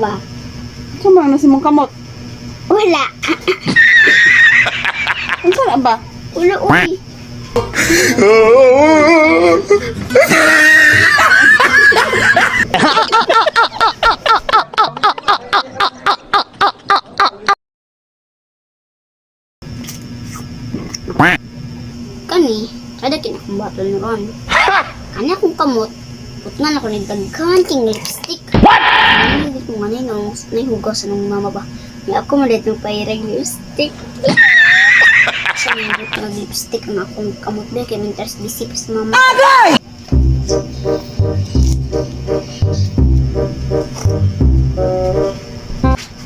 Ba? Sa man na si mong kamot? Wala. Unsa na ba? Ulo, uy. Kani, kada kinakong bottle noon. Kani akong kamot, putngan ako ng daghan king lipstick. What? Ano ko nga na yung nahihugaw sa nung mama ba? May ako malit ng pairang lipstick. Sa mga ng lipstick ang akong kamot ba kay mintas busy pa sa mama.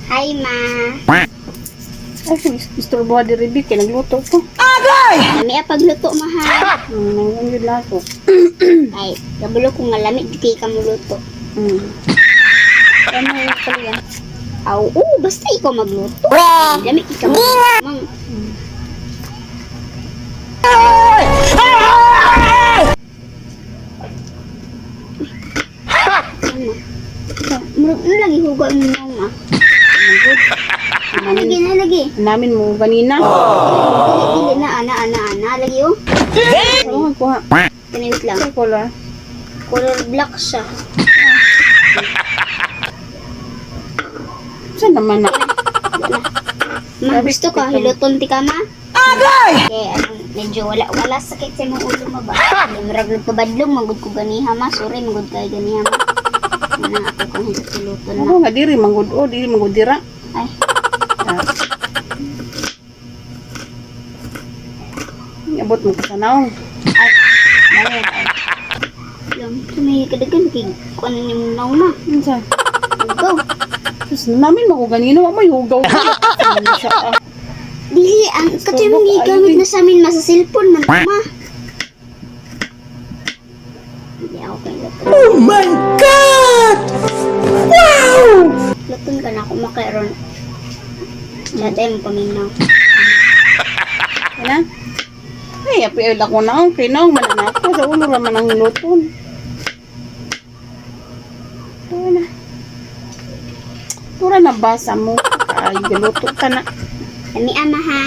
Hi, ma. Ay, istorbo di Ribi kay nagluto ko. Lami ang pagluto, ma ha. Nang yun laso. Ay, kabulo ko nga lami di kay kamuluto. Ano yung kaliya? Aw, oo, basta ikaw magluto. Lami kay kamuluto. Mang, ano? Murag na lagi hugaw mo nung ah. Lagi na lagi. Namin mo ganina. Dili dili na ana ana ana lagi oh. Ano nga kuha? Kanayot lang. Sa color. Color black siya. Sa naman na? Wala. Ma, gusto ka hiluton ti ka ma? Agay! Okay, anong medyo wala wala sakit sa imong ulo ma ba? Murag nagpabadlong magud ko ganiha ma. Sorry magud kay ganiha ma. Ana ako kung hiluton Ako na. nga diri manggod o diri manggod dira. Ay, Ah. Abot mo ka sa naong. ay, Ay, ay. lang sumay kadagan kay kuan ni mong naong ma. Unsa? Go. Sus, namin mo ko ganina wa may hugaw. Ano siya, ah. Dili ang kato yung Subok, gigamit ay. na sa amin ma sa cellphone man ma. Hindi ako kay luton. Oh my God! Wow! Luton ka na ako makairon. Dati mo paminaw. Ano? Ay, api ay lako na ang kinaw man na ako sa ulo ra man ang hiluton. Ano na? Pura na basa mo. Ay, galuto ka na. Lami ama ha.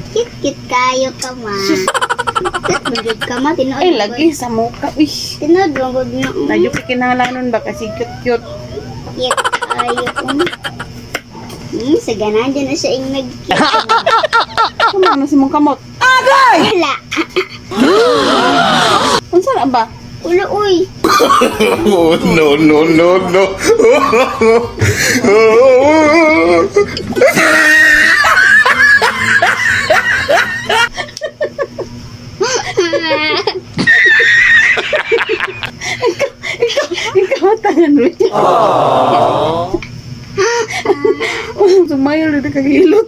Cute cute kayo ka ma. Cute man jud ka ma tinuod. Ay, lagi sa muka. Uy, Tinuod man gud na. nadyo kay kinahanglanon ba kasi cute cute. Cute kayo ko. Sa ganahan dyan na siya ing nag Ano na si mong kamot? Wala. Unsa na ba? Ulo uy. Oh, no, no, no, no. Ikaw tangan mo. Aww. Sumayo na kagilot.